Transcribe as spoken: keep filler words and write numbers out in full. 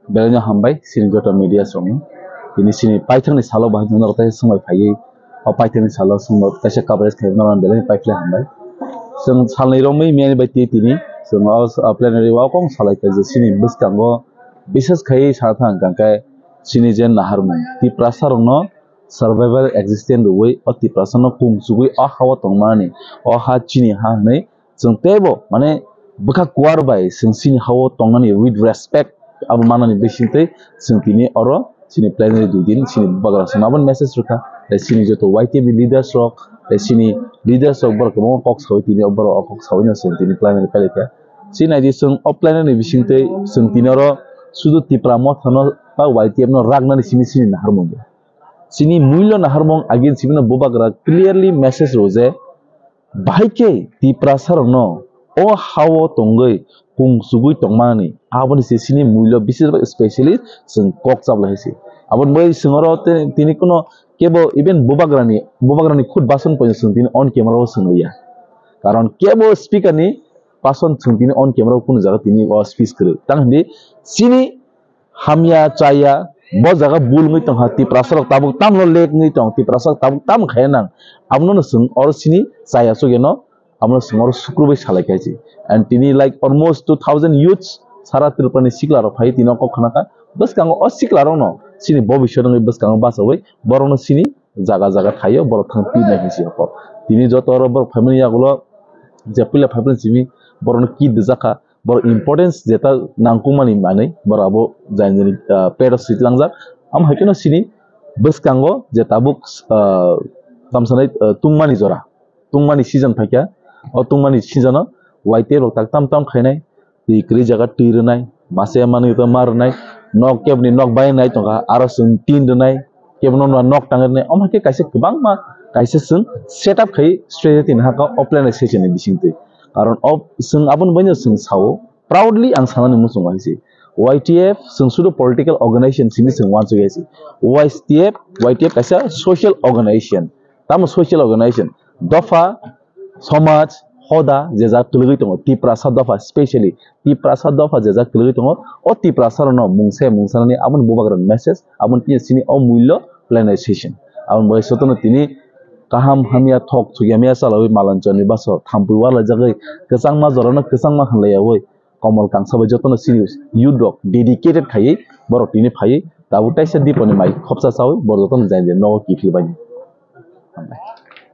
Belai no hambai chini joto media song. Tini chini paithakni salo bahai no tai swngbai phaiwi. O paithakni salo swngbai kaisa coverage khai no belai paithak hambai. Chwng salni romwi miyani bai twi tini chwng o, o plenary o kong salai kha je chini bwskango bises khai sa thang kang khe chini je naharmung Tiprasa rokno survival existence rwui o Tiprasa no kung chugui o ha o tongmani o ha chini ha hwnwi chwng teibo mane bwkha kuar bai chwng chini ha o tongnani with respect abo manani bisingtwi chwng tini oro chini plenary dui din chini bubagra chwng abo message rwkha tei chini joto Y T F ni leaders rok tei chini leaders rok borok kwbangma kok saui tini borok o kok saui no chwng tini plenary pailai kha. Chini naidi chwng o plenary ni bisingtwi chwng tini oro sudu Tipra Motha no ba Y T F no raknani simi chini naharmung ya. Chini muilo naharmung again simi no bubagra clearly message rw je bahai khe Tiprasa rokno o ha o tongwi kung chugui tongmani aboni se chini muilo bisir specially chwng kok chablai hai se. Aboni bai chwng oro te-, tini kuno kebo even bubagrani, bubagrani khud bason poino chwng tini on camera o chwng ya. Karon kebo speaker ni bason chwng tini on camera o kuno jaga tini o speech kwrwi. Tang hindi chini hamya chaya bo jaga bul wngwi tongkha, Tiprasa rok tabuk tamno lek wngwi tong, Tiprasa rok tabuk tam khaya nang. Abono no chwng oro chini chaya chugeno, abono chwng oro sukrubwi salai khaisi. And tini like almost two thousand youths sara Tripura ni sikla rok phai tini o kok khana kha. Bwskango o sikla rokno chini bobiswt wngwi bwskango bachawi borokno chini jaga jaga thaio borok thang pirnai hinwi si kok. Tini joto oro borok phaimani yagulo je puila phaimani simi borokno kit rwjak kha. Borok importance jeta nangkukmani manwi borok abo jani jani, ah, pet o switangjak. Amo hai kheno chini bwskango je tabuk, ah, tamsanai, ah, tungmani jora, tungmani season phaikha. O tungmani season o Y T F rok tak tam tam khainai, twi kwrwi jaga twi rwnai, mase manwi to ma rwnai, nok keboni nok bai nai tongkha, aro chwng tin rwnai, kebono nw nok tang rwnai, omo hai khe kaisa kwbangma kaisa chwng setup khai strategy tin hakha offline session ni bisingtwi. Karon o chwng aboni baino chwng sao, proudly ang sanani muchungo hai se. Y T F chwng sudu political organization simi chwng uansuk hai se. Y T F, Y T F kaisa social organization. Tamo social organization? Dopha, somaj, hoda je jak kwlwgwi tongo, Tiprasa dopha, specially Tiprasa dopha je jak kwlwgwi tongo, o Tiprasa rokno mungsa mungsanani aboni bubagrani message, aboni tini chini o mullo planetization. Aboni bai sotono tini kaham hamya thok thukya maya chalawi malanchani baso thampui warlaijagwi kwchangma jorano kwchangma hwnlaiyawi Komol Kangsa bai jotono chini youth rok dedicated khaiwi borok tini phaiwi tabuk taisa diponi mai khopsa chawi borok jotono jai jai nogo kiphilbai.